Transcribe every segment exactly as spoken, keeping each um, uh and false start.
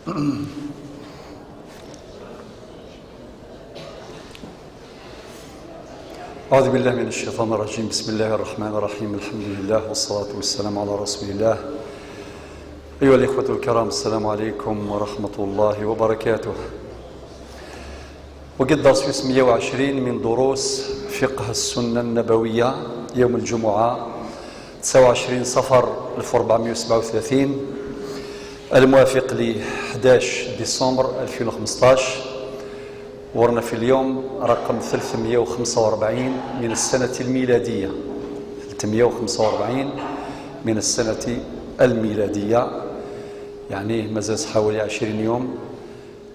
أعوذ بالله من الشيطان الرجيم. بسم الله الرحمن الرحيم. الحمد لله والصلاة والسلام على رسول الله. أيها الإخوة الكرام، السلام عليكم ورحمة الله وبركاته. وقد درس في مية وعشرين من دروس فقه السنة النبوية يوم الجمعة، تسعة وعشرين صفر ألف وأربعمية وسبعة وثلاثين، الموافق ل حداش ديسمبر ألفين وخمسطاش، ورنا في اليوم رقم ثلاثمية وخمسة وأربعين من السنة الميلادية، ثلاثمية وخمسة وأربعين من السنة الميلادية، يعني مازال حوالي عشرين يوم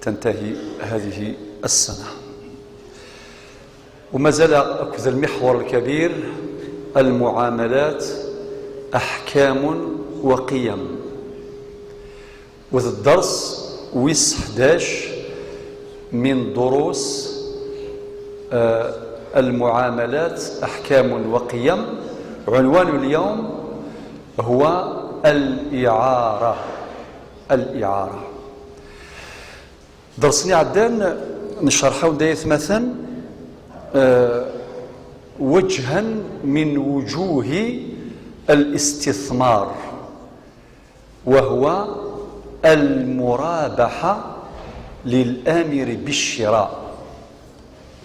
تنتهي هذه السنة. ومازال أكد المحور الكبير: المعاملات أحكام وقيم. وذا الدرس ويس حداش من دروس، آه، المعاملات أحكام وقيم. عنوان اليوم هو الإعارة. الإعارة. درسني عدان نشرحه دايت مثلا، آه، وجها من وجوه الاستثمار، وهو المرابحة للآمر بالشراء،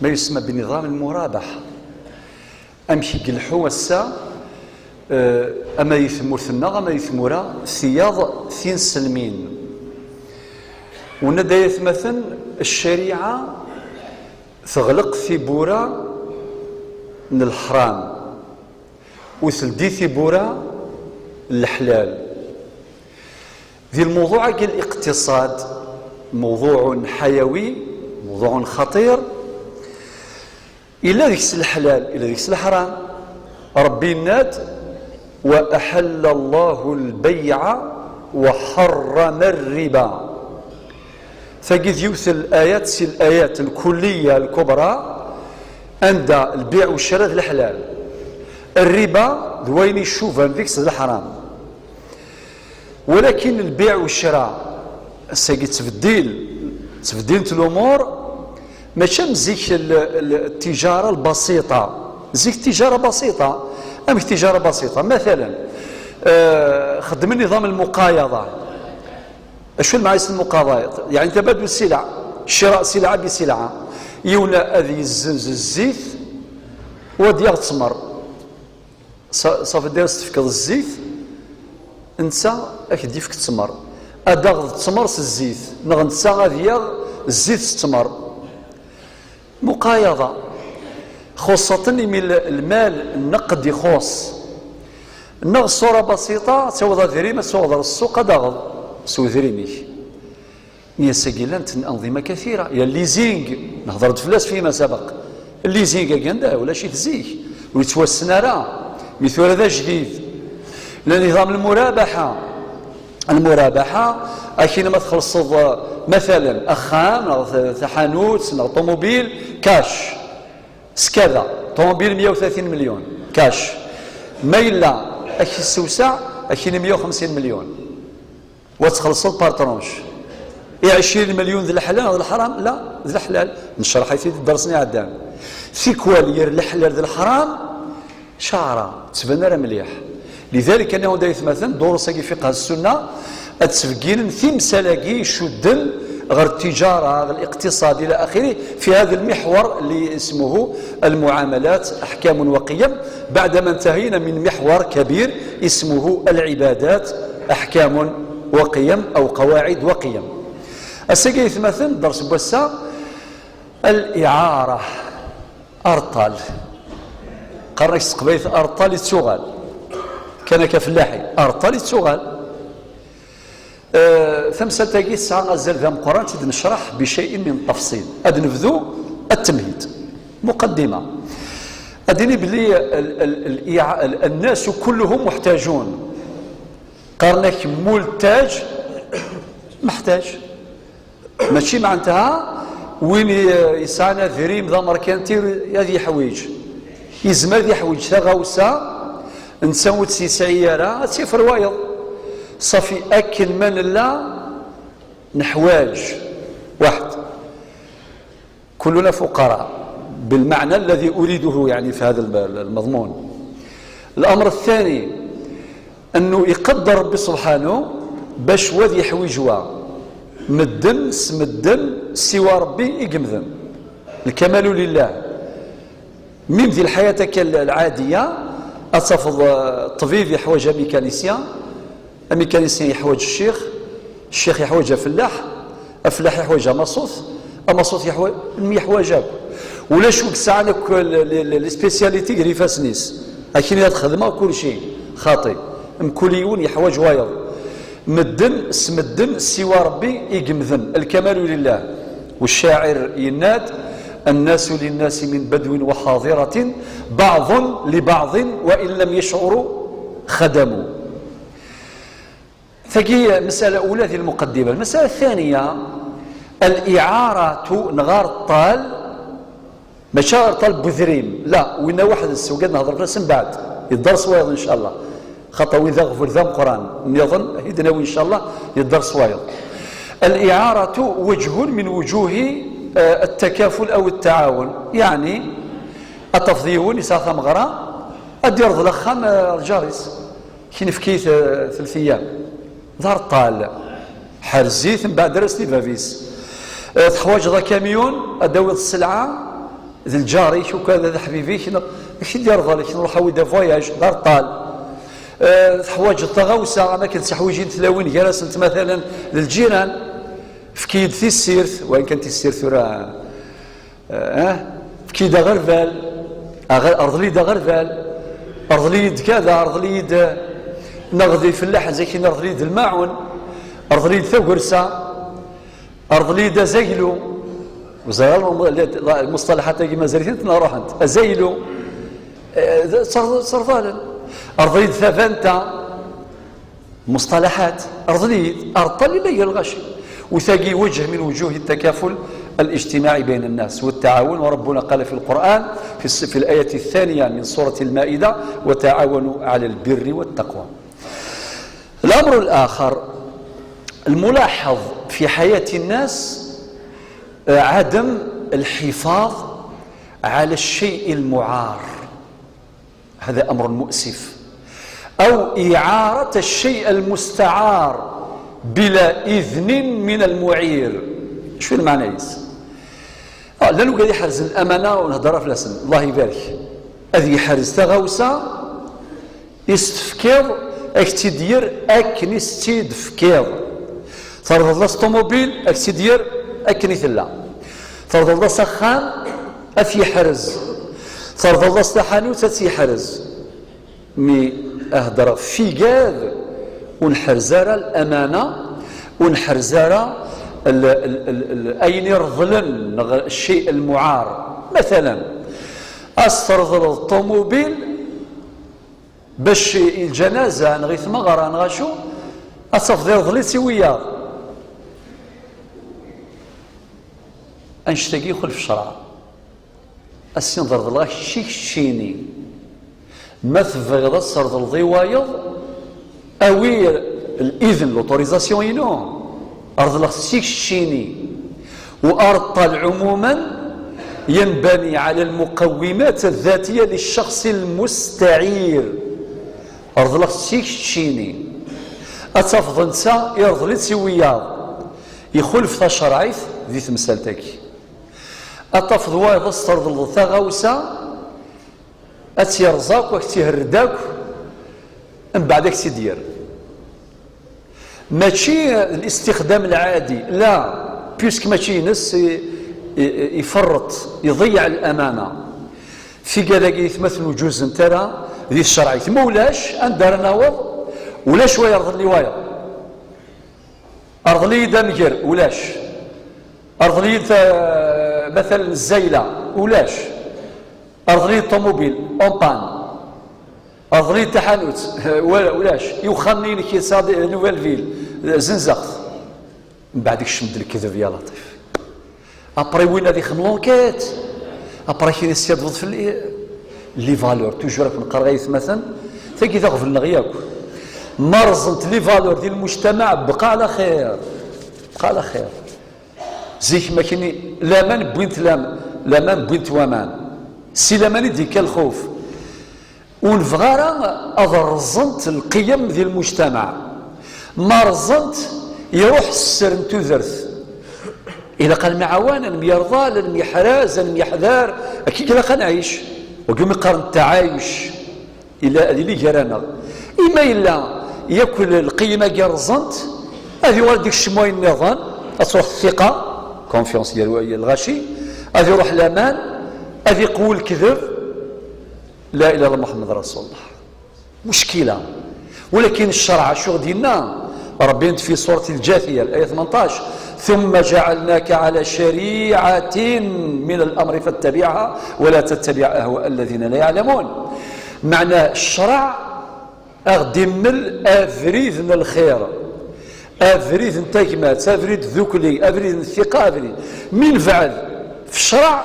ما يسمى بنظام المرابحة. Amek i yelḥu ass-a, eh, ama di tmurt-nneɣ, ama di tmura, tiyaḍ tinselmin. Wenna-d ay atmaten, ccariɛa teɣleq tiwwura n leḥram, u teldi tiwwura n leḥlal. Di lmewḍuɛ-agi, الاقتصاد موضوع حيوي، موضوع خطير. Illa deg-s leḥlal, illa deg-s leḥram. Ṛebbi yenna-d: وأحل الله البيع وحرم الربا. Tagi d yiwet n layat si layat lkulliya lkubra, anda lbiɛ u ccra d leḥlal. Rriba d wayen icuban deg-s d leḥram. Walakin lbiɛ u ccra, ass-agi ttbeddil, ttbeddilent lumur, mačči am zik l-, l-, ttijara lbasiṭa. Zik ttijara basiṭa. Amek ttijara basiṭa? Matalan, eh, xeddmen niḍam lmuqayaḍa. Acu lmeɛna-s lmuqayaḍa? Yeɛni tabadul ssilɛa, cira ssilɛa bi ssilɛa. Yiwen ad yezzenz zzit, u ad yaɣ ttmer. Sa-, safi deg-s tefkeḍ zzit, netta ad k-d-yefk ttmer. Ad d-taɣeḍ ttmer s zzit, neɣ netta ad yaɣ zzit s ttmer. Muqayaḍa. Xuṣṣaten imi l-, lmal nneqd ixuṣṣ. Neɣ ṣṣura basiṭa, ad tawiḍ adrim, ad tawiḍ ɣer ssuq, ad d-taɣeḍ s udrim-ik. Ass-agi llant anḍima kathira, ya leasing, nehḍer-d fell-as fima sabaq. Leasing-agi anda, ulac-it zik, ur yettwassen ara, mi tura d ajdid. Llan niḍam lmurabaḥa. Lmurabaḥa, akin ma txellṣeḍ, eh, matalan, axxam, neɣ t-, taḥanut, neɣ ṭumubil, cash. S kada, ṭumubil meyya u tlatin melyun, cash. Ma yella, ak-issewseɛ, akin meyya u xemsin melyun. Wa txellṣeḍ par tranche. I ɛecrin melyun d leḥlal neɣ d leḥram? La, d leḥlal. Necreḥ-it-id deg dders-nni iɛeddan. Tikwal ger leḥlal d leḥram, caɛra, ttban ara mliḥ. Lidalik, anaw d aytmaten, durus-agi fiqh s-sunna, ad ttbegginen timsal-agi icudden ɣer ttijara, ɣer liqtiṣad, ila axiri, fi hada lmiḥwar li ismuhu almuɛamalat, aḥkamun wa qiyam, baɛdama ntahayna min miḥwar kabir ismuhu alɛibadat, aḥkamun wa qiyam, aw qawaɛid wa qiyam. Ass-agi aytmaten, dders n wass-a, al-iɛara, arṭal. Qqaren-ak s teqbaylit arṭal yettuɣal. Kan akka fellaḥi, arṭal yettuɣal. Eh, tamsalt-agi tesɛa azal d ameqqran, ad tt-id-necreḥ bi cay'in min ttafṣil. Ad nebdu at-temhid. Muqaddima. Ad d-nini belli al-, al-, al-, iɛa-, al-, الناس كلهم محتاجون. Qqaren-ak multaj meḥtaj. Mačči meɛntaha win i-, yesɛan adrim d amerkanti ad yeḥwiǧ. Yezmer ad yeḥwiǧ taɣawsa, netta ur tt-yesɛi ara, ad tt-yaf wayeḍ. Safi, akken ma nella, نحواج واحد، كلنا فقراء بالمعنى الذي أريده، يعني، في هذا الم-، المضمون. الأمر الثاني أنه يقدر ربي سبحانه باش واد يحويج وا مدن سمدن سوى ربي يقمذن. الكمال لله. Même di lḥayat akka العادية, ad tafeḍ, euh, ṭṭbib yeḥwaǧ amécanicien, amécanicien yeḥwaǧ ccix, ccix yeḥwaǧ afellaḥ, afellaḥ yeḥwaǧ amaṣut, amaṣut yeḥwa-, yeḥwaǧ akk. Ulac wi yesɛan akk l-, l-, l-, les spécialités gar ifassen-is. Akken ad xedmeɣ kulci xaṭi. Mkul yiwen yeḥwaǧ wayeḍ. Medden s medden siwa Rebbi i yemden, الكمال لله. والشاعر yenna-d: الناس للناس من بدو وحاضرة، بعض لبعض وإن لم يشعروا خدموا. Tagi مسألة أولى di lmuqaddima. المسألة الثانية، الإعارة neɣ areṭṭal. Mačči areṭṭal n udrim, la, winna weḥd-s, ugad nehder fell-as mbeɛd, yedder s wayeḍ, ncallah. Xaṭer win d aɣbel d ameqqran, nniḍen, i d-nawi, ncallah, yedder s wayeḍ. الإعارة وجه من وجوه, eh, التكافل أو التعاون. Yeɛni, ad tafeḍ yiwen yesɛa tameɣra, ad d-yerḍel axxam, eh, lǧar-is. Kenefk-it, eh, telt ayyam. D areṭṭal. Ḥrez-it, mbeɛd ara s-t i bab-is. Eh, teḥwaǧeḍ akamyun, ad d-tawiḍ sselɛa, d lǧar-ik, ukan d aḥbib-ik, neɣ ad k-t-id-yerḍel, ad k-nruḥ awi-d voyage, d areṭṭal. Eh, teḥwaǧeḍ taɣawsa, am akken ttiḥwijin tlawin gar-asent, matalan, d lǧiran. Efk-iyi-d tissirt, wayen kan tissirt tura, Eh, efk-iyi-d aɣerbal, aɣer-, rḍel-iyi-d aɣerbal, rḍel-iyi-d kada, rḍel-iyi-d, eh, neɣ di fellaḥ, zak-in rḍel-iyi-d lmaɛun, rḍel-iyi-d tagersa, rḍel-iyi-d azaglu. Ur ẓriɣ ara lmu-, lmuṣṭalaḥat-agi mazal-itent neɣ ruḥent. Azaglu, eh, d-, tterḍ-, tterḍalen. Rḍel-iyi-d tabanta. مصطلحات. Rḍel-iyi-d, areṭṭal yella gar lɣaci. U tagi وجه من وجوه التكافل الاجتماعي بين الناس والتعاون، وربنا قال في القرآن في الس-، في الآية الثانية من سورة المائدة: وتعاونوا على البر والتقوى. الأمر الآخر الملاحظ في حياة الناس، آه، عدم الحفاظ على الشيء المعار. هذا أمر مؤسف. أو إعارة الشيء المستعار بلا إذن من المعير. شو المعنى يس؟ آه، llan wigad iḥerzen lamana ur nhedder ara fell-asen. Allah ibarek. Ad yeḥrez taɣawsa, i s-tefkiḍ, ad k-tt-id-yerr akken i s-tt-id-tefkiḍ. Terḍel-as ṭumubil, ad k-tt-id-yerr akken i tella. Terḍel-as axxam, ad t-yeḥrez. Terḍel-as taḥanut, ad tt-yeḥrez. Mi heddreɣ f igad, ur nḥerz ara lamana, ur nḥerz ara l-, l-, l-, l-, ayen ireḍlen, neɣ cci lmuɛar. Matalan, ad s-terḍleḍ ṭumubil, bac i lǧanaza, neɣ i tmeɣra, neɣ acu, ad tafeḍ ireḍel-itt i wiyaḍ. Annect-agi ixulef ccreɛ. Ad s-in-terḍleḍ kečči keččini. Ma tebɣiḍ ad s-terḍleḍ i wayeḍ, awi l'idn, l'autorisation-inu. Reḍleɣ-tt keččini. Areṭṭal عموما ينبني على المقومات الذاتية للشخص المستعير. Reḍleɣ-tt keččini. Ad tafeḍ netta ireḍel-itt i wiyaḍ. Ixulef tacerɛit di temsalt-agi. Ad tafeḍ wayeḍ ad s-terḍleḍ taɣawsa, ad tt-yerẓ akk, ad tt-iherred akk, mbeɛd ad k-tt-id-yerr. Mačči listixdam lɛadi, la, puisque mačči ines, i, i, i, iferreṭ, iḍeyyeɛ lamana. Tigad-agi, aytmaten, ur ǧuzent ara di tcerɛit. Ma ulac, anda ara naweḍ? Ulac wa yerḍel i wayeḍ. Rḍel-iyi-d amger, ulac. Rḍel-iyi-d, eh, matalan, zzayla, ulac. Rḍel-iyi-d ṭumubil, en panne. Rḍel-iyi-d taḥanut, eh, wala, ulac. I uxxam-nni-inek yesɛa di Nouvelle Ville, eh, zenzeɣ-t. Mbeɛd ikcem-d lekdeb, ya Laṭif. Après, win ad ixdem l'enquête. Après, kien yesyaḍ fell-i les valeurs. Toujours ad ken-qqareɣ ay atmaten, tagi d aɣbel-nneɣ yakk. Ma rẓent les valeurs di lmujtamaɛ, bqa ɛla xir. Qal axir. Zik ma kini laman wwin-t lam-, laman wwin-t waman. Si laman i d-yekka lxuf. Ur nebɣa ara ad rẓent lqiyem di lmujtamaɛ. Ma rẓent, iruḥ sser n tudert. Ilaq ad nemɛawan, ad nemyerḍal, ad nemyeḥraz, ad nemyeḥdar. Akka i ilaq ad nɛic. Wagi umi qqaren ttaɛayuc. Ila ad yili gar-aneɣ. Ima yella yakk lqiyem-agi rẓent, ad yuɣal ad ikcem wayen nniḍen, ad truḥ ttiqa, confiance, yal wa-, yal lɣaci, ad iruḥ laman, ad iqwu lekdeb, la ilaha illallah Muḥemmed Rasulullah. Muckila. Walakin ccreɛ acu ɣ-d-yenna? Ṛebbi fi surat Lǧathiya, aya tmenṭac, ثم جعلناك على شريعة من الأمر فاتبعها ولا تتبع أهواء الذين لا يعلمون. Meɛna ccreɛ a ɣ-d-immel abrid n lxir, abrid n tagmat, abrid n tdukli, abrid n ttiqa, abrid. Mi nebɛed f ccreɛ,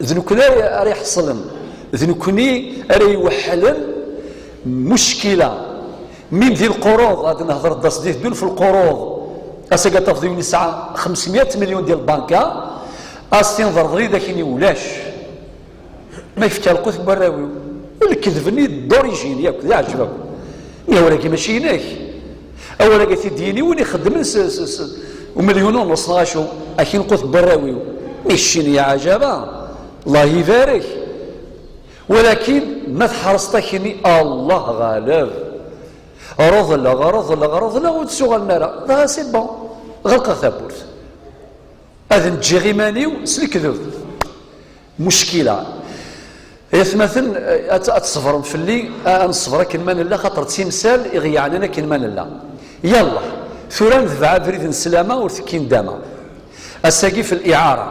d nekkni ara iḥeṣlen, d nekkni ara iweḥḥlen muckila. Mi di lqurud, ad nehder d as-d-iteddun f lqurud, ass-agi ad tafeḍ yiwen yesɛa xemsmya milyun di lbanka, a s-tinḍerḍ d akken ulac. Ma yefka lqut n warraw-iw. Lekdeb-nni d'origine, yakk, d aɛjeb akk. Ihi awal-agi mačči inek. Awal-agi t-id-yini win ixeddmen s, s, s umilyun u nneṣ neɣ acu, akin lqut n warraw-iw. Icci-nni ya ɛjaba, Allah ibarek. Walakin ma tḥerṣeḍ akin-nni, Allah ɣaleb. Reḍleɣ, reḍleɣ, reḍleɣ, ur d-suɣalen ara. Dɣa c'est bon. Ɣelqeɣ tawwurt. Ad nǧǧiɣ iman-iw s lekdeb. Muckila. Ay atmaten, ad, ad tṣebrem fell-i, a, ad neṣber akken ma nella, xaṭer d timsal i ɣ-yeɛnan akken ma nella. Yallah, tura ad nebɛed abrid n sslama ur tekki ndama. Ass-agi f liɛara.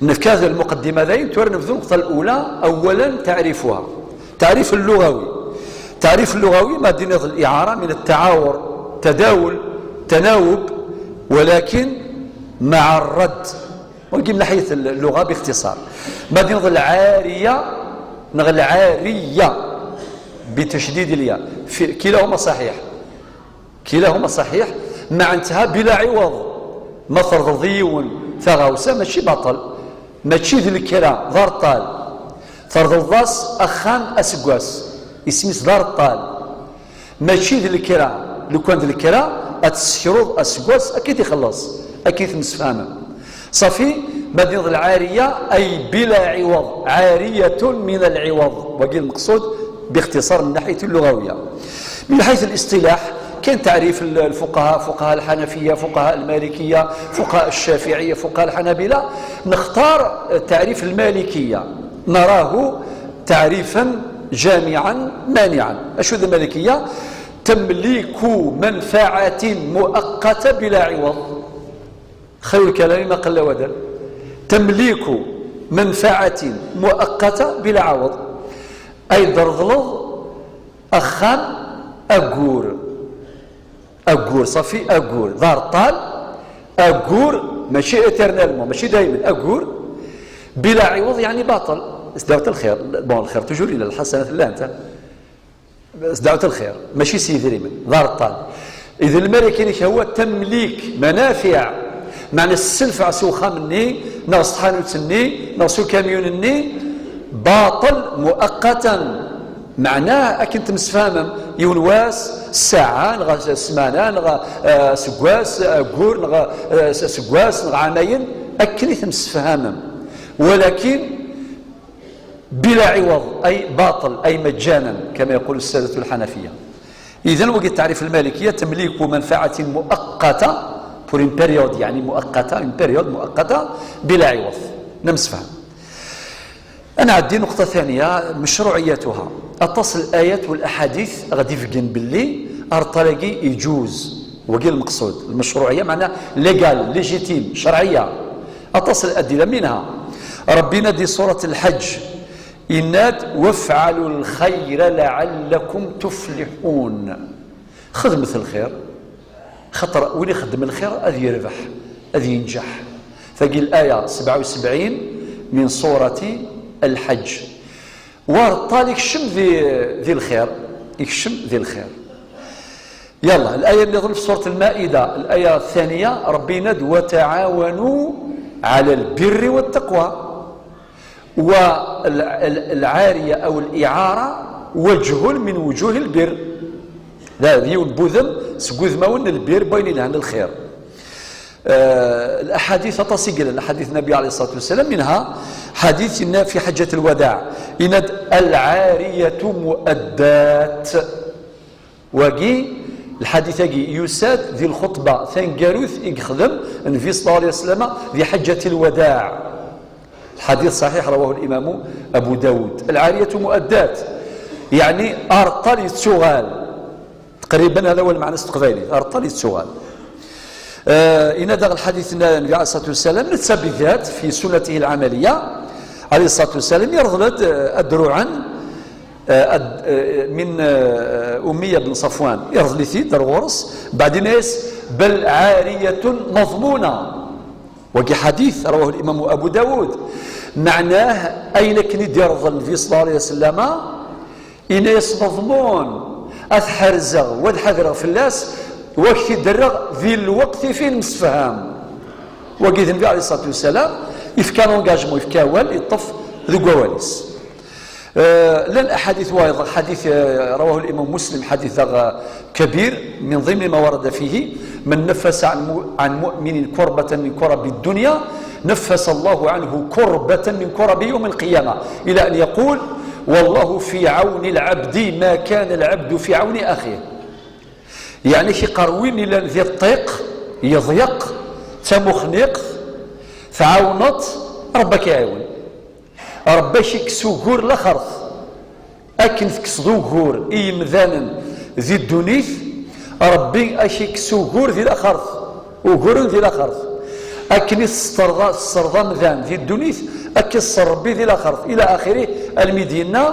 Nefka lmuqeddima dayen, tura nebdu nneqṭa lula, awwalan, taɛrifuha. Taɛrif lluɣawi. Taɛrif lluɣawi, ma d-tiniḍ liɛara min ttaɛawur, tadawul, tanawub, walakin maɛa rradd. Wagi min naḥyet lluɣa bixtiṣar. Ma d-tiniḍ lɛariya neɣ lɛariya, bitacdid lya. Fi, kilahuma ṣaḥiḥ. Kilahuma ṣaḥiḥ, meɛnetha bila ɛiwaḍ. Ma terḍleḍ i yiwen taɣawsa, mačči baṭel, mačči d lekra, d areṭṭal. Terḍleḍ-as axxam aseggas, isem-is d areṭṭal. Mačči d lekra, lukan d lekra, ad tessekruḍ aseggas, akka i t-ixelleṣ, akka i temsefhamem. Ṣafi, ma d-tiniḍ lɛariya, ay bila ɛiwaḍ, ɛariyatun min lɛiwaḍ. Wagi lmeqsud, bixtiṣar, min naḥyet lluɣawiya. Min ḥayt liṣṭilaḥ, kan taɛrif l-, lfuqaha, fuqaha lḥanafiya, fuqaha lmalikiya, fuqaha lcafiɛiya, fuqaha lḥanabila, nextar, eh, taɛrif lmalikiya. Narahu taɛrifan jamiɛan maniɛan. Acu d lmalikiya? Tamliku manfaɛatin muaqqata bila ɛiwaḍ. Xayrul kalami ma qalla wa dal. Tamliku manfaɛatin muaqqata bila ɛawaḍ. Ay d-treḍleḍ axxam aggur. Aggur, ṣafi, aggur. D areṭṭal, aggur, mačči éternellement, mačči daymen, aggur. Bila ɛiwaḍ, yeɛni baṭel. S dawt lxir. Bon, lxir toujours yella, lḥasanat llant, ha? S dawt lxir, mačči s yidrimen, d areṭṭal. Id lmalik-inek huwa tamlik, manafiɛ, meɛna sselfeɛ s uxxam-nni, neɣ s tḥanut-nni, neɣ s ukamyun-nni, baṭel muaqqatan. Meɛna akken temsefhamem, yiwen wass, ssaɛa, neɣ ssmana, neɣ, eh, aseggas, aggur, neɣ, eh, aseggas, neɣ ɛamayen, akken i temsefhamem. Walakin, بلا عوض، أي باطل، أي مجانا، كما يقول السادة الحنفية. إذن وقت تعريف المالكية تمليك منفعة مؤقتة، pour une période، يعني مؤقتة، une période مؤقتة، بلا عوض. Nemsefham. أنا عندي نقطة ثانية، مشروعيتها. Aṭas n layat u laḥadit ɣ-d-ibeggen belli areṭṭal-agi iǧuz. Wagi lmeqsud. Lmecruɛiyya meɛna légal, légitime, cerɛiyya. Aṭas n ladilla, منها Ṛebbi yenna-d di surat Lḥeǧǧ, yenna-d: وافعلوا الخير لعلكم تفلحون. Xedmet lxir, xaṭer win ixeddem lxir ad yerbeḥ, ad yenǧeḥ. Tagi laya sebɛa u sebɛin min surati Lḥeǧǧ. Wa areṭṭal ikcem di, di lxir, ikcem di lxir. Yalla, الآية اللي ظل في سورة المائدة، الآية الثانية، ربي يناد: "وتعاونوا على البر والتقوى". والعارية أو الإعارة وجه من وجوه البر. هذا yiwen n wudem seg wudmawen n lbir, n wayen yelhan, lxir. آه، الأحاديث aṭas i yellan, الأحاديث النبي عليه الصلاة والسلام، منها حديث إن في حجة الوداع: "إن العارية مؤدات". Wagi, lḥadit-agi yusa-d di lxutba taneggarut i yexdem Nnbi صلى الله عليه وسلم di حجة الوداع. الحديث صحيح، رواه الإمام أبو داود. العارية مؤدات، يعني أرطل يتسوغال. تقريبا هذا هو المعنى s teqbaylit، أرطل يتسوغال. آه، إن داغ الحديث النبي عليه الصلاة والسلام، نتا بالذات في سنته العملية عليه الصلاة والسلام، يرضلد، آه، أدروعا، آه، أد-، آه، من، آه، أمية بن صفوان، يرضليتيد ار غورس، بعدين يس: "بل عارية مضمونة". Wagi حديث رواه الإمام أبو داود. معناه أين كني ديرض النبي صلى الله عليه وسلم، إناس مضمون، أتحرزغ وأتحذرغ فلاس، وقت درغ ذي الوقت فيه المسفهام. Wagi النبي عليه الصلاة والسلام يفكى لونجاجمون، يفكى وال، يطف ذو قواليس. آه، لن أحاديث وايض، حديث، آه، رواه الإمام مسلم، حديث، آه، كبير من ضمن ما ورد فيه: "من نفس عن مو-، عن مؤمن كربة من كرب الدنيا، نفس الله عنه كربة من كرب يوم القيامة"، إلى أن يقول: "والله في عون العبد ما كان العبد في عون أخيه". يعني كي قروين إلى ذي الطيق، يضيق، تمخنيق، تعاونط، ربك يعاون. Ṛebbi ad k-ikkes ugur laxert. Akken tekkseḍ ugur i yimdanen di ddunit, Ṛebbi ad k-ikkes ugur di laxert. Uguren di laxert. Akken i tesserḍ, tesserḍ amdan di ddunit, ad k-isser Ṛebbi di laxert. Ila axiri, almi d-yenna: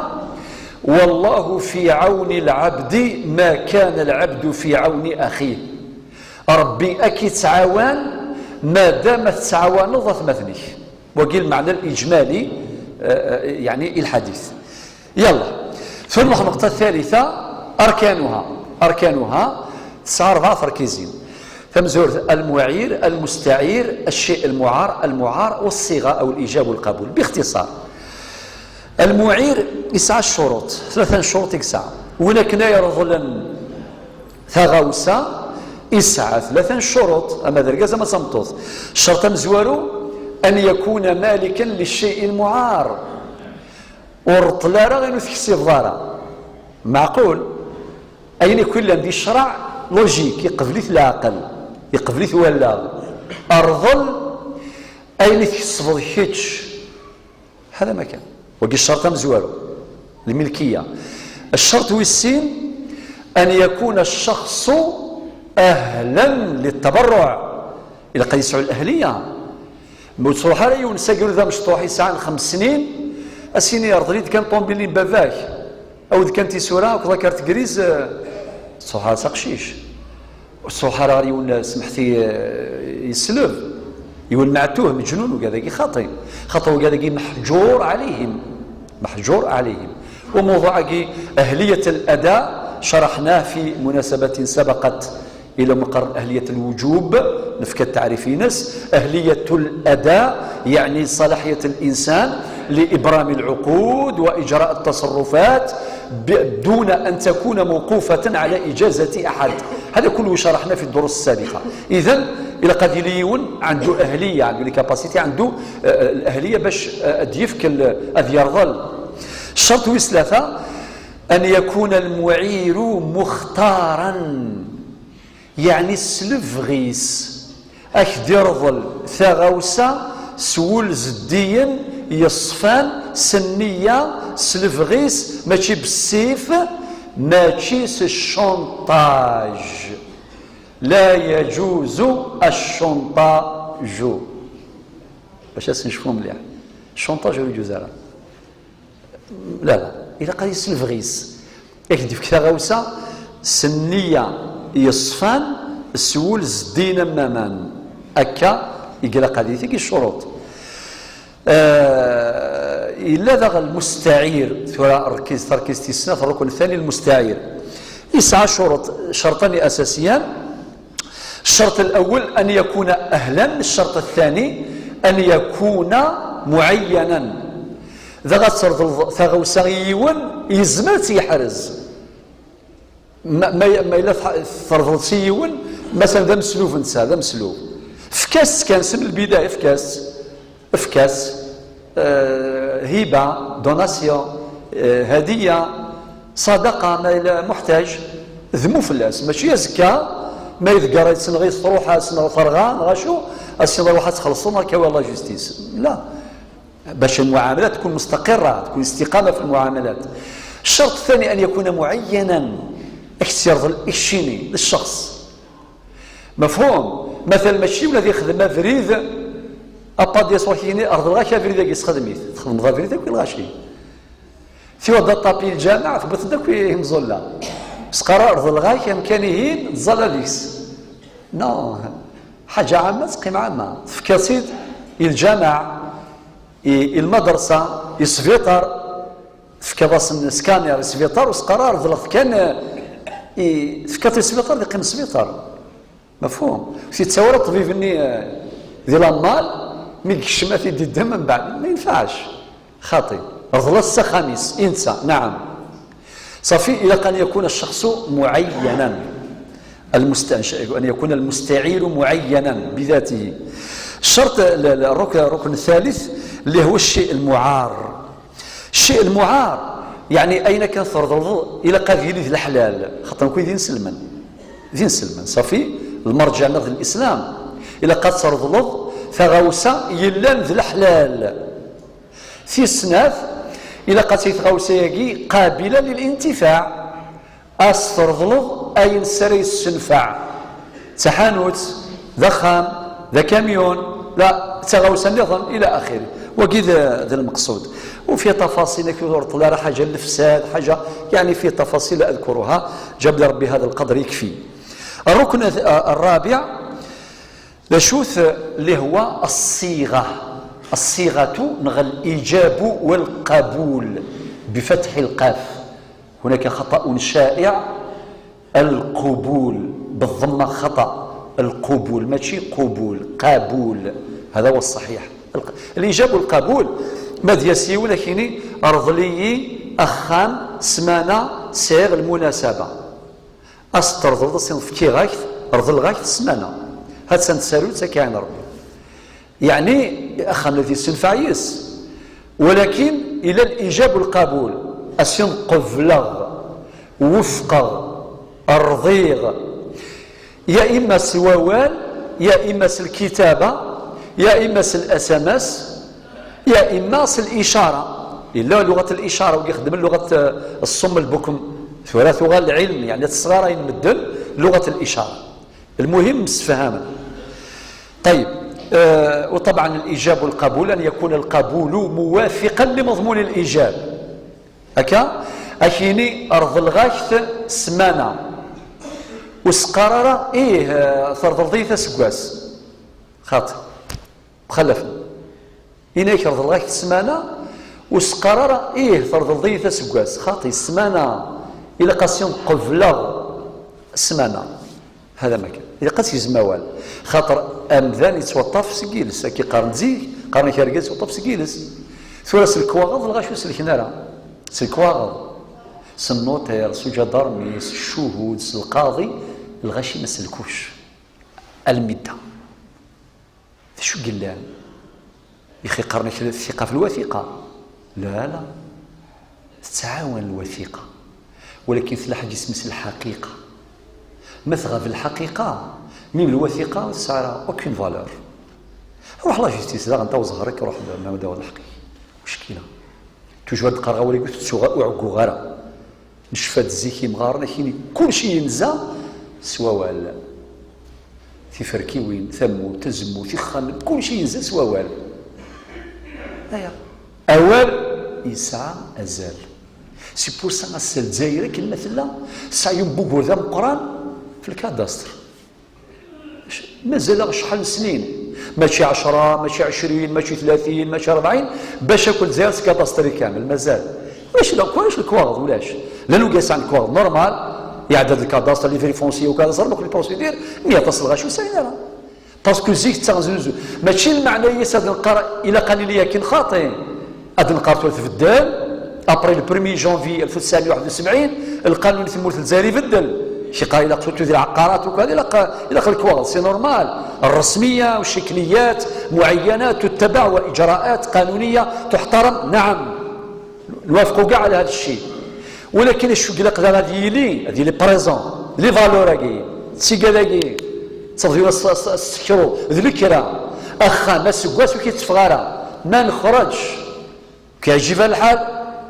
"والله في عون العبد ما كان العبد في عون أخيه". Ṛebbi ad k-ittɛawan ma dama tettɛawaneḍ atmaten-ik. Wagi lmeɛna الإجمالي، eh, eh, يعني الحديث. Yalla. Tura lxelqet الثالثة، أركانها. أركانها tesɛa rebɛa terkizin. Tamezwarut: المعير، المستعير، الشيء المعار، المعار، والصيغة أو الإيجاب والقبول. باختصار، المعير يسعى الشروط، ثلاثة شروط يسعى. Win akken ay ireḍlen taɣawsa, yesɛa tlata n ccuruṭ, ama d argaz ama d tameṭṭut. Ccerṭ amezwaru: أن يكون مالكا للشيء المعار. Ur reṭṭel ara ayen ur teksibeḍ ara. Meɛqul? Ayen akk yellan di ccreɛ, logique, iqbel-it leɛqel, iqbel-it wallaɣ. Rḍel ayen i tkesbeḍ kečč. هذا ما كان. Wagi ccerṭ amezwaru, الملكية. Ccerṭ wis sin: أن يكون الشخص أهلا للتبرع. Ilaq ad yesɛu الأهلية. Ma ur tettruḥ ara yiwen s agrud amecṭuḥ yesɛan xems snin, ad s-yini: "Rḍel-iyi-d kan ṭumbil n baba-k, awi-d kan tisura akked la carte grise", eh, tettruḥ ara s aqcic. Ur tettruḥ ara ɣer yiwen, eh, semḥet-iyi, eh, yesleb, yiwen meɛtuh, meǧnun, ugad-agi xaṭi. Xaṭi ugad-agi محجور عليهم. محجور عليهم. وموضوع-agi أهلية الأداء شرحناه في مناسبة سبقت. Ila meqqar أهلية الوجوب, nefka التعريف-ines. أهلية الأداء يعني صلاحية الإنسان لإبرام العقود وإجراء التصرفات ب-، دون أن تكون موقوفة على إجازة أحد. هذا كله شرحناه في الدروس السابقة. إذن، إلا قد يلي يون عنده أهلية، عنده les capacités، عنده، آه، الأهلية باش، آه، أد يفك ال-، أد يرضل. الشرط ويس ثلاثة: أن يكون المعير مختارا. Yeɛni s lebɣi-s, ad k-d-irḍel taɣawsa s wul zeddigen, yeṣfan, s nniya, s lebɣi-s, mačči bessif, mačči s ccanṭaj. لا يجوز الشنطاج. Bac ad s-necfu mliḥ. Ccanṭaj ur yeǧuz ara. La, la. Ilaq ad yesselbeɣ-is. Ad k-d-yefk taɣawsa s nniya yeṣfan, s wul zeddigen am waman. Akka i ilaq ad yeg, tagi ccuruṭ. Eh, yella daɣ lmustaɛir, tura rkiz, tarkizt tis snat, rrukn ثاني المستعير. يسعى شروط، شرطان أساسيان. الشرط الأول أن يكون أهلا، الشرط الثاني أن يكون معينا. Dɣa ad terḍel taɣawsa i yiwen, yezmer ad tt-yeḥrez. Ma, ma, ma yella tḥ-, terḍel-tt i yiwen, مثلا d ameslub netta, d ameslub. Efk-as-tt kan, seg lbidaya, efk-as-tt. Efk-as, eh, hiba, donation, eh, hadiya, sadaqa, ma yella muḥtaj, dmu fell-as. Mačči azekka, ma yedgar yettneɣ-it, truḥ-as, neɣ terɣa, neɣ acu, as-yinḍ ruḥ ad txellṣeḍ, neɣ kawi la justice. La. باش المعاملات تكون مستقرة، تكون استقامة في المعاملات. الشرط الثاني أن يكون معينا، ad k-tt-yerḍel keččini, d الشخص. مفهوم؟ مثلا mačči ula d ixdem abrid, apad yas wakini, reḍleɣ-ak abrid-agi, sxedm-it. Txedmeḍ abrid akk i lɣaci. Tiwa d aṭapi lǧameɛ, tewwiḍ-d akk imẓulla. Sqara reḍleɣ-ak amkan-ihin, tẓalla deg-s. Non. حاجة عامة تقيم عامة. Tefkiḍ-tt-id i lǧameɛ, i, i lmadrasa, i sbiṭar. Tefkiḍ-asen scanner i sbiṭar, ur sqara reḍleɣ-t kan, eh, i, tefkiḍ i sbiṭar, d iqqim sbiṭar. مفهوم؟ Ur t-yettawi ara ṭṭbib-nni, eh, di lammal, mi yekcem ad t-id-iddem mbeɛd. Ma yenfeɛx. Xaṭi. Reḍlet s axxam-is, i netta, نعم. صافي، إلى أن يكون الشخص معينا. المست-، أن يكون المستعير معينا بذاته. الشرط ال-، ال-، الركن، الركن الثالث اللي هو الشيء المعار. الشيء المعار، يعني أين كان فرض الوضوء؟ إلى قد يلي ذي الحلال. خاطر نكون ذي نسلمن. ذي نسلمن. صافي، المرجع ناخذ الإسلام. إلى قد فرض الوضوء، فغوسة يلان ذي الحلال. Tis snat, ilaq ad tili tɣawsa-agi قابلة للانتفاع. Ad s-treḍleḍ ayen s ara yessenfeɛ. D taḥanut, d axxam, d akamyun, la, d taɣawsa nniḍen, إلى آخره. Wagi d, d lmeqsud. وفي تفاصيل, ur reḍleḍ ara حاجة n lefsad, حاجة, يعني في تفاصيل لا أذكرها. جاب لي ربي هذا القدر يكفي. الركن الث-، الرابع، D acu-t اللي هو الصيغة؟ الصيغة neɣ الإيجاب والقبول بفتح القاف. هناك خطأ شائع، القبول بالضمة خطأ، القبول ماشي قبول، قبول، هذا هو الصحيح. الق-، الإيجاب والقبول، ما دياسيون أكيني أرضلي أخام سمانة سيغ المناسبة. Ad s-terḍleḍ, ad s-tiniḍ fkiɣ-ak-t, reḍleɣ-ak-t ssmana. Ha-tt-an tsarut, akka i Rebbi. Yeɛni, axxam-nni ad yessenfeɛ yis. Walakin, ila الإيجاب والقبول. Ad s-tiniḍ qebleɣ, wufqeɣ, rḍiɣ. Ya imma s wawal, ya imma s lkitaba, ya imma s l-S M S, ya imma s licara. Yella luɣat licara, wigi ixeddmen luɣat, eh, ṣṣum lbukum. Tura tuɣal lɛilm, yeɛni tesɣarayen medden luɣat licara. Lmuhim, msefhamen. Ṭayyeb, eh, وطبعا الإيجاب والقبول أن يكون القبول موافقا لمضمون الإيجاب. Akka, ad k-yini reḍleɣ-ak-t ssmana. Ur s-qqar ara, ih, eh, terḍleḍ-iyi-t aseggas. Xaṭi. Mxalafen. Ini-ak reḍleɣ-ak-t ssmana, ur s-qqar ara, ih, terḍleḍ-iyi-t aseggas. Xaṭi, ssmana, ilaq ad s-tiniḍ qebleɣ ssmana. Hada ma kan. Ilaq ad s-yezm awal. Xaṭer amdan yettwaṭṭaf seg yiles. Akka qqaren zik, qqaren-ak argaz yettwaṭṭaf seg yiles. Tura s lekwaɣeḍ, lɣaci ur selken ara. S lekwaɣeḍ. S nnuṭir, s uǧadarmi, s ccuhud, s lqaḍi, lɣaci ma selkuc. Almidda. D acu i yellan? Ixi qqaren-ak thiqa f lwathiqa. La, la. Tettɛawan lwathiqa. Walakin tella ḥaǧa isem-is lḥaqiqa. Ma tɣab lḥaqiqa, mim lwathiqa ur tesɛi ara aucune valeur. Ruḥ la justice daɣen, taweḍ ẓher-ik, ruḥ d-, d-, d-, lḥeqq-ik. Muckila. Toujours ad d-qqareɣ awal-agi, ur tettuɣ, ur ɛegguɣ ara. Necfa-d zik imɣaren, akini kulci yenza s wawal. Tiferkiwin, tamurt, tazemmurt, ixxamen, kulci yenza s wawal. Aya. Awal yesɛa azal. C'est pour ça, ass-a Lezzayer akken ma tella, tesɛa yiwen n wugur d ameqqran f lkadastre. Mazal-aɣ acḥal n snin, mačči ɛecra, mačči ɛecrin, mačči tlatin, mačči rebɛin, bac akk Lezzayer s cadastre kamel, mazal. Ulac la, ulac lekwaɣeḍ, ulac. Llan wigi yesɛan lekwaɣeḍ normal, Iɛedda-d lkadaster, livret foncier ukadaster, akk les procédures, mi aṭas lɣaci ur sɛin ara. Parce que zik d taɣzuzut. Mačči lmeɛna-is ad nqar ilaq ad nili akken xaṭi. Ad nqar tura tbeddel, après le premier janvier ألف وتسعمية وواحد وسبعين, lqanun n tmurt n Lezzayer ibeddel. Kiqa ilaq surtout di lɛeqqarat ukad, ilaq, ilaq lekwaɣeḍ, c'est normal. الرسمية والشكليات معينات تتبع وإجراءات قانونية تحترم، نعم. نوافقوا كاع على هذا الشيء. ولكن الشو قلق ذا غادي يلي، غادي يلي présent. Les valeurs هاكي، السيكا داكي، تصديو السكرو، ذ الكرا، اخا ما سكواس وكي تفغارا، ما نخرجش. كيعجبها الحال،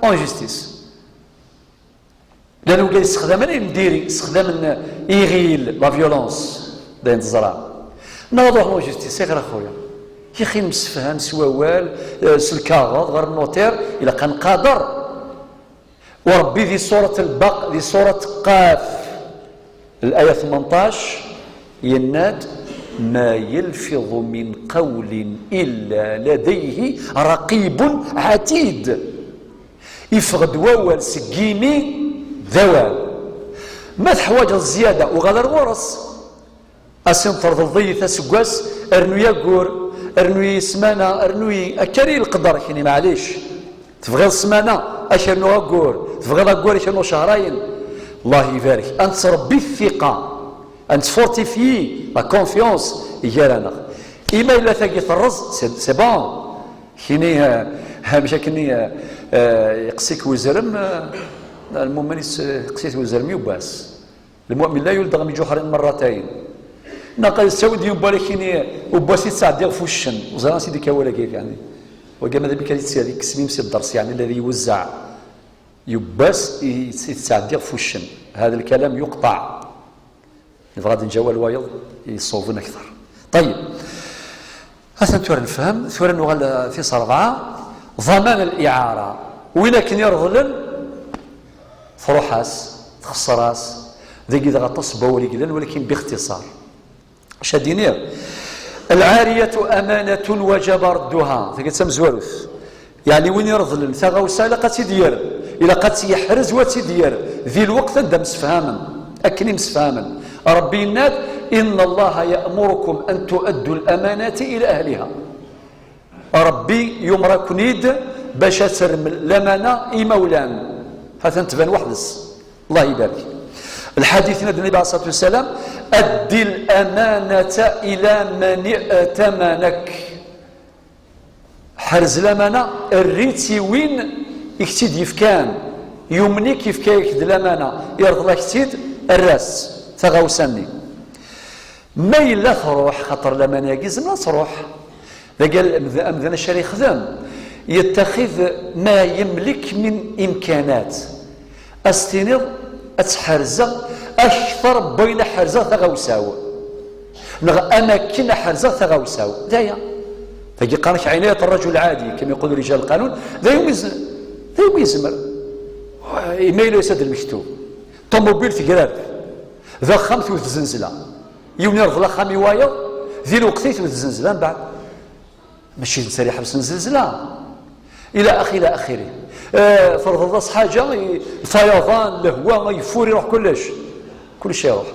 en justice. لانه كاين استخدام المديري، استخدام يغيل la violence، داين تزرع. نوضوح en justice، سير اخويا. يا اخي نمسفهام سواوال، آه، سلكاغض، غير النوتير، الى كان قادر. وربي ذي سورة البق-، ذي سورة قاف، الآية ثمنطاش، يناد: "ما يلفظ من قول إلا لديه رقيب عتيد". يفغد ووال سقيمي ذوال. ما تحواج الزيادة وغادر غورس. Asin terḍelḍ-iyi taseggas, rnu-yi aggur, rnu-yi ssmana, rnu-yi akka i lqedder kini, maɛlic. Tebɣiḍ ssmana, ad k-rnuɣ aggur. Tebɣiḍ aggur, ad k-rnuɣ cehrayen. Allah ibarek. Ad nettrebbi ttiqa, ad nettfortifyi la confiance gar-aneɣ. Ima yella tagi terreẓ, c'est, c'est bon. Kini, eh, amek akkenni, eh, eh, yeqsi-k wezrem, eh, lmumen is-, yeqsi-t wezrem yubbas. Lmu'min la yulad ɣer ijuḥrin merratayn. Naqal yessawi-d yiwen n warak-ini, ubbas yettɛeddi ɣef uccen. Ẓriɣ ansi d-ikka wawal-agi, yeɛni. Wagi ma d abik ad yettali, yekkes-im si dders, yeɛni, alladhi yuwezzeɛ. Yubbas i-, yettɛeddi ɣef uccen. هذا الكلام يقطع. Nebɣa ad nǧa awal wayeḍ, yeṣṣuben akter. Ṭayyeb. Atan tura nefhem, tura nuɣal, eh, tis rebɛa, ḍaman al-iɛara. Win akken ireḍlen, truḥ-as, txeṣṣer-as, dagi dɣa aṭas n wawal i yellan, walakin bixtiṣar. Acu ad d-iniɣ? العارية أمانة وجب ردها. Tagi d tamezwarut. Yeɛni win ireḍlen taɣawsa ilaq ad tt-id-yerr, ilaq ad tt-yeḥrez u ad tt-id-yerr di lweqt anda msefhamen, akken i msefhamen. Ṛebbi yenna-d: "إن الله يأمركم أن تؤدوا الأمانات إلى أهلها." Ṛebbi yumer-aken-id bac ad terrem lamana i imawlan. Ha-t-an tban weḥd-s. Allah ibarek. Lḥadit yenna-d Nnbi ɛalayhi ṣṣalatu wassalam: "أد الأمانة إلى من ائتمنك." Ḥrez lamana, err-itt i win i k-tt-id-yefkan. Yumen-ik, yefka-yak-d lamana, ireḍel-ak-tt-id, err-as taɣawsa-nni. Ma yella truḥ, xaṭer lamana-agi zemren ad truḥ. Dagi amd-, amdan acu ara yexdem? يتخذ ما يملك من إمكانات. Ad s-tiniḍ: "Ad tt-ḥerzeɣ akter n wayen ad ḥerzeɣ taɣawsa-w, neɣ am akken ad ḥerzeɣ taɣawsa-w." D aya. Tagi qqaren-ak عناية الرجل العادي، كما يقول رجال القانون. D ayen umi yez-, d ayen umi yezmer. Ima yella yusa-d lmektub. Ṭumubil tegrad. D axxam tewwet zzenzla. Yiwen ireḍel axxam i wayeḍ, di lweqt i tewwet zzenzla mbeɛd. Mačči d netta ara iḥebsen zzenzla. إلى آخره، إلى آخره. Eh, terḍel-as ḥaǧa, i-, lfayaḍan, lehwa, ayeffur, iruḥ kullec. Kullec iruḥ.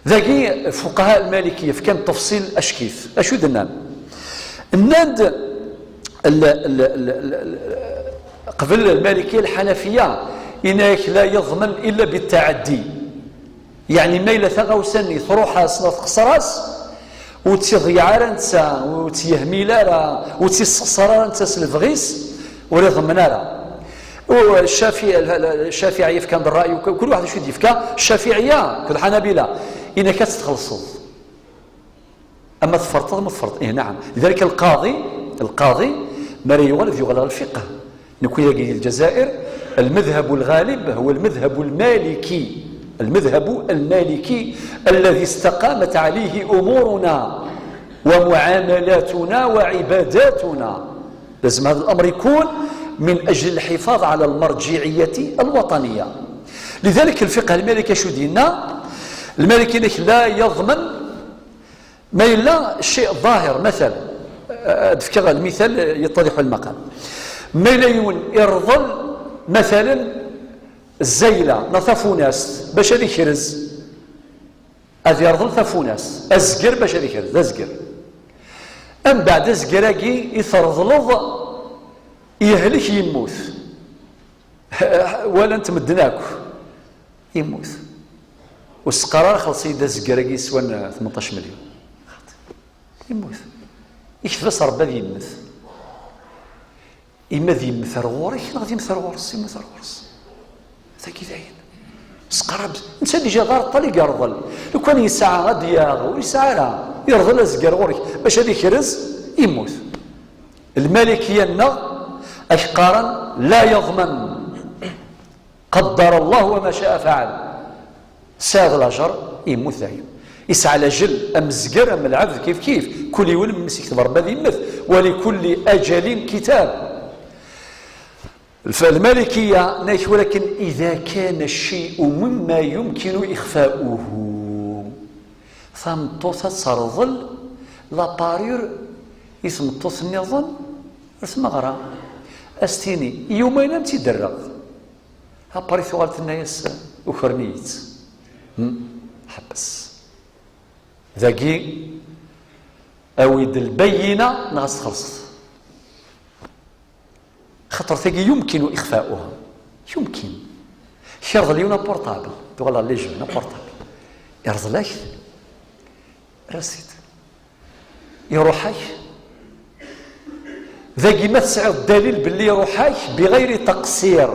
Dagi, fuqaha lmalikiya fkan tafṣil ackit. Acu d-nnan? Nnan-d, l-, l-, l-, l-, l-, qbel lmalikiya, lḥanafiya, yenna-yak لا يضمن إلا بالتعدي. Yeɛni ma yella taɣawsa-nni truḥ-as neɣ txeṣṣer-as, ur tt-iḍeyyeɛ ara netta, ur tt-yehmil ara, ur tt-yessexṣer ara netta s lebɣi-s, ur iḍemmen ara. U Ccafi-, Ccafiɛi yefkan-d ṛṛay, kul waḥed acu i d-yefka, Ccafiɛiya akked Lḥanabila, inek ad tt-txellṣeḍ. Ama tferṭeḍ, ma tferṭeḍ. Ih, naɛam. Lidalik lqaḍi, lqaḍi, mi ara yuɣal, ad yuɣal ɣer lfiqh. Nekwi dagi di Lezzayer, المذهب الغالب هو المذهب المالكي. المذهب المالكي الذي استقامت عليه أمورنا ومعاملاتنا وعباداتنا. لازم هذا الأمر يكون من أجل الحفاظ على المرجعية الوطنية. لذلك الفقه المالكي شو دينا؟ المالكي لك لا يضمن ما yella الشيء الظاهر، مثلا، ad fkeɣ lmital yettḍiḥ lmaqal. Ma yella yiwen ireḍel, مثلا, Zzayla neɣ tafunast bac ad ikrez, ad irḍel tafunast, azger bac ad ikrez, d azger. Mbeɛd azger-agi i treḍleḍ, yehlek, yemmut. Walan-t medden akk, yemmut. Ur s-qqar ara: "Xelṣ-iyi-d azger-agi yeswan, eh, tmenṭac milyon." Yemmut. Ikteb-as Ṛebbi ad yemmet. Ima ad yemmet ar ɣur-k neɣ ad yemmet ar ɣur-s, yemmut ar ɣur-s. Tagi dayen. Sqerreb. Netta déjà d areṭṭal i yerḍel. Lukan yesɛa ad yaɣ, ur yesɛi ara. Yerḍel azger ɣur-k bac ad ikrez, yemmut. Lmalikiya-nneɣ ak-qqaren: "La yeḍmen." Qaddar Allah wa ma ca'a faɛal. Tesɛiḍ lajer, yemmut dayen. Yesɛa lajel, am zger, am lɛebd, kif kif. Kul yiwen mi s-yekteb Ṛebbi ad yemmet. Wa likulli ajalin kitab. Lf-, Lmalikiya, nna-k walakin ida kana cci'u mimma yumkinu ixfa'uhu. Tameṭṭut ad terḍel la parure i tmeṭṭut nniḍen ar tmeɣra. Ad s-tini: "Yumayen am tt-id-rreɣ." Après tuɣal tenna-yas: "Ukren-iyi-tt." Hmm? Ḥebbes. Dagi, awi-d lbayyina neɣ ad s-txellṣeḍ. Xaṭer tagi yumkin ixfa'uha. Yumkin. Kerḍel yiwen aportabl, tuɣal les jeunes, aportabl. Irḍel-ak-t, rret-it. Iruḥ-ak. Dagi ma tesɛiḍ dalil belli iruḥ-ak biɣayri taqsir.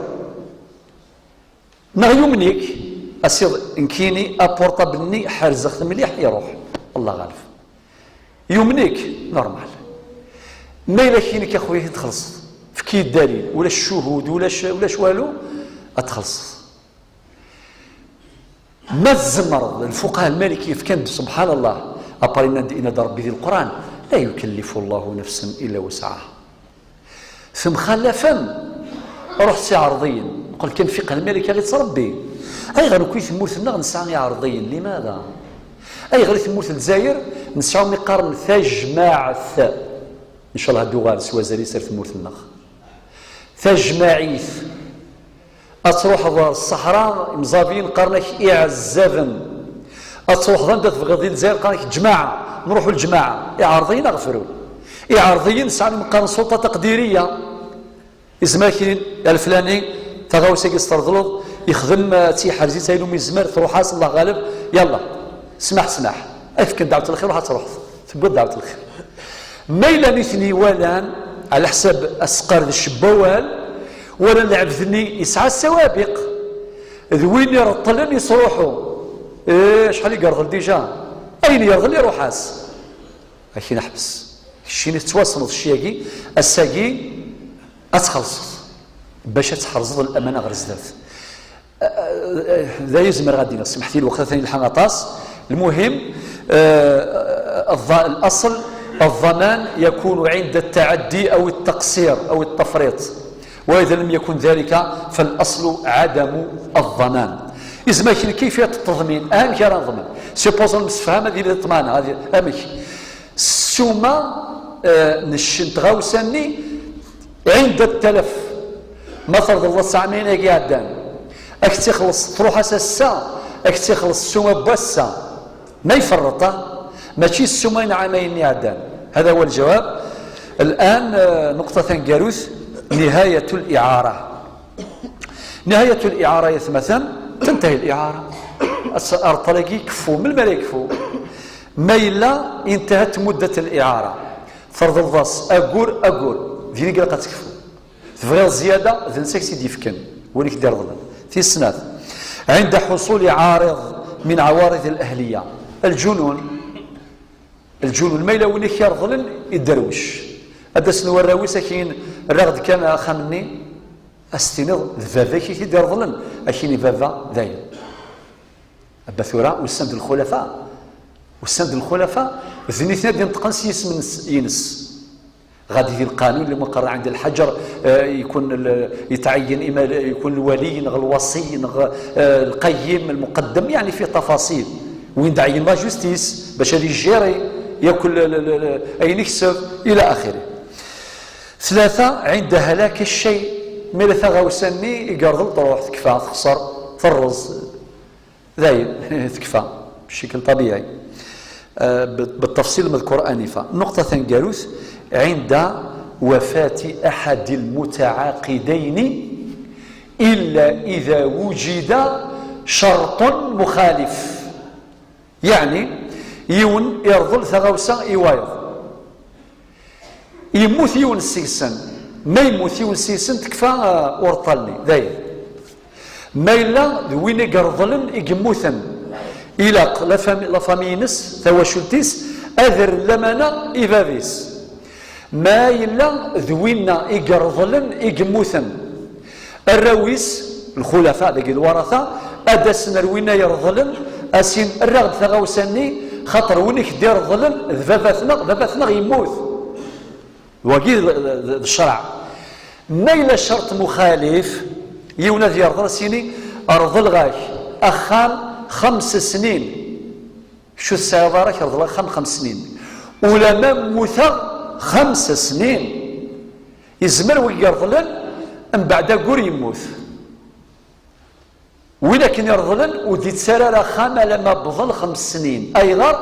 Neɣ yumen-ik, asiḍ, nekkini aportabl-nni ḥerzeɣ-t mliḥ, iruḥ. Allah ɣaleb. Yumen-ik, normal. Ma yella kini-k a xuya i txellṣeḍ, efk-iyi-d dalil, ulac ccuhud, ulac, ulac walu, ad txellṣeḍ. Ma tzemreḍ, lfuqaha lmaliki fkan-d, subḥan Allah, après nnan-d, yenna-d Rebbi di Leqran: "La yukallifu Allahu nafsan illa wus'aha." Temxallafem, ruḥ s iɛerḍiyen. Qqel kan fiqh lmalik ad ittrebbi. Ayɣer nekk i tmurt-nneɣ nesɛa iɛerḍiyen? Limada? Ayɣer i tmurt n Lezzayer nesɛa umi qqaren tajmaɛt? Ncallah ad d-uɣal s wazal-is ar tmurt-nneɣ. Tajmaɛit. Ad truḥeḍ ɣer ṣṣeḥra, imẓabiyen qqaren-ak iɛezzaben. Ad truḥeḍ anda tebɣiḍ di Lezzayer, qqaren-ak ǧmaɛa, nruḥu lǧmaɛa. Iɛerḍiyen aɣefru. Iɛerḍiyen sɛan umi qqaren sulṭa taqdiriya. Izmer ad k-inin: "A leflani, taɣawsa-agi s-terḍleḍ, yexdem, eh, ad tt-yeḥrez-itt ayen umi yezmer, truḥ-as, Allah ɣaleb, yalla, smaḥ, smaḥ." Ad fken dɛwet lxir, ruḥ ad truḥeḍ. Tewwiḍ dɛwet lxir. Ma yella nitni walan, ɛla ḥsab asqerdec n wawal, walan lɛebd-nni yesɛa ssawabiq, d win ireṭṭlen yesruḥu. Eh, acḥal i yerḍel dija? Ayen yerḍel iruḥ-as. Akin ḥbes. Keččini tettwassneḍ cci-agi, ass-agi ad txellṣeḍ, bac ad tḥerzeḍ lamana ɣer zdat. D aya zemreɣ ad d-iniɣ, smeḥt-iyi lweqt atan yelḥa aṭas. Lmuhim, eh, الض-، الأصل الضمان يكون عند التعدي أو التقصير أو التفريط، وإذا لم يكن ذلك فالأصل عدم الضمان. Izmer kini كيفية التضمين، amek ara neḍmen? Supposons nemsefham ad yili ṭṭmana, ad y-, amek? Ssuma, eh, n cc-, n tɣawsa-nni, ɛinda ttalef, ma terḍleḍ-as ɛamayen-agi iɛeddan, ad k-tt-ixelleṣ, truḥ-as ass-a, ad k-tt-ixelleṣ ssuma n wass-a. Ma iferreṭ, ah, mačči ssuma n ɛamayen-nni iɛeddan. هذا هو الجواب. الآن, eh, نقطة taneggarut, نهاية الإعارة. نهاية الإعارة يا ثمثان، تنتهي الإعارة. Ass-, areṭṭal-agi ikeffu, melmi ara yekfu? Ma yella انتهت مدة الإعارة, terḍleḍ-as aggur, aggur, din i ilaq ad tekfu. Tebɣiḍ zzyada, d netta i k-tt-id-yefken, win i k-d-ireḍlen. Tis snat, عند حصول عارض من عوارض الأهلية. الجنون. Lǧunun, ma yella win i k-ireḍlen, iderwec. Ad d-asen warraw-is, ad k-inin: "Rriɣ-d kan axxam-nni", ad s-tiniḍ: "D baba-k i k-id-ireḍlen", ad k-yini baba, dayen. Aba tura, usan-d lxulafa, usan-d lxulafa, d nitni ad d-ineṭqen s yisem-ines. Ɣadi di lqanun, lmuqarra ɛend lḥaǧer, eh, yekun l-, yetɛeyyen ima yekun lwali, neɣ lwasi, neɣ, eh, lqayyim, lmuqaddam, yeɛni fi tafaṣil. Win d-ɛeyyen la justice, bac ad ijjiri yakk l-, l-, l-, l-, ayen ikseb, ila axiri. Tlata, ɛinda halak cay. Mi la taɣawsa-nni i yerḍel truḥ, tekfa, texṣer, terreẓ, dayen, tekfa, bcikl ṭabiɛi. Eh, b-, بالتفصيل المذكور آنفا. النقطة الثانية، عند وفاة أحد المتعاقدين إلا إذا وجد شرط مخالف. Yeɛni, yiwen irḍel taɣawsa i wayeḍ. Yemmut yiwen seg-sen. Ma yemmut yiwen seg-sen, tekfa, uh, urṭal-nni. Dayen. Ma yella d win i ireḍlen i yemmuten, ilaq la fami-, la famille-ines, tawacult-is, ad rren lamana i bab-is. Ma yella d winna i ireḍlen i yemmuten, arraw-is, lxulafa, dagi lwarata, ad d-asen ar winna ireḍlen, a sin, err-aɣ-d taɣawsa-nni, xaṭer win i k-d-ireḍlen d baba-tneɣ, baba-tneɣ yemmut. Wagi d, d, d, d ccṛeɛ. Ma yella ccerṭ muxalif, yiwen ad yerḍel, a s-yini, reḍleɣ-ak axxam xems snin. Kečč ur tesɛiḍ ara, ak-reḍleɣ axxam xems snin. Ulamma mmuteɣ xems snin. Yezmer win yerḍlen, mbeɛd aggur yemmut. Win akken ireḍlen ur d-ittarra ara axxam alamma bḍel xems snin. Ayɣer?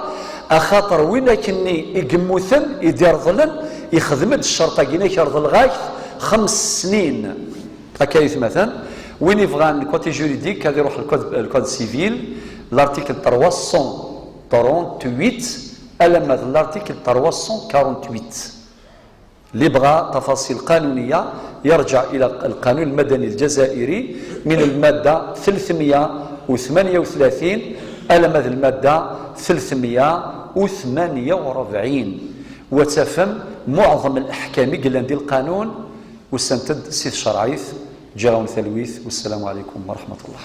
Axaṭer win akkenni i yemmuten, i d-ireḍlen, ixdem-d ccerṭ-agi, ak-reḍleɣ-ak xems snin. Akka i tmatan. Win ibɣan le côté juridique, ad iruḥ le code, le code civil, l'article trois cent trente-huit, alamma d l'article trois cent quarante-huit. Li yebɣa tafaṣil qanuniya, yerǧeɛ ila lqanun lmadani lǧazayri, min lmadda tlettmeyya u tmenya u tlatin alamma d lmadda tlettmeyya u tmenya u rebɛin. Wa tafem muɛḍem leḥkam i yellan di lqanun, usant-d si tcerɛit. Ǧǧiɣ-awen talwit, wassalamu ɛalaykum wa raḥmatullah.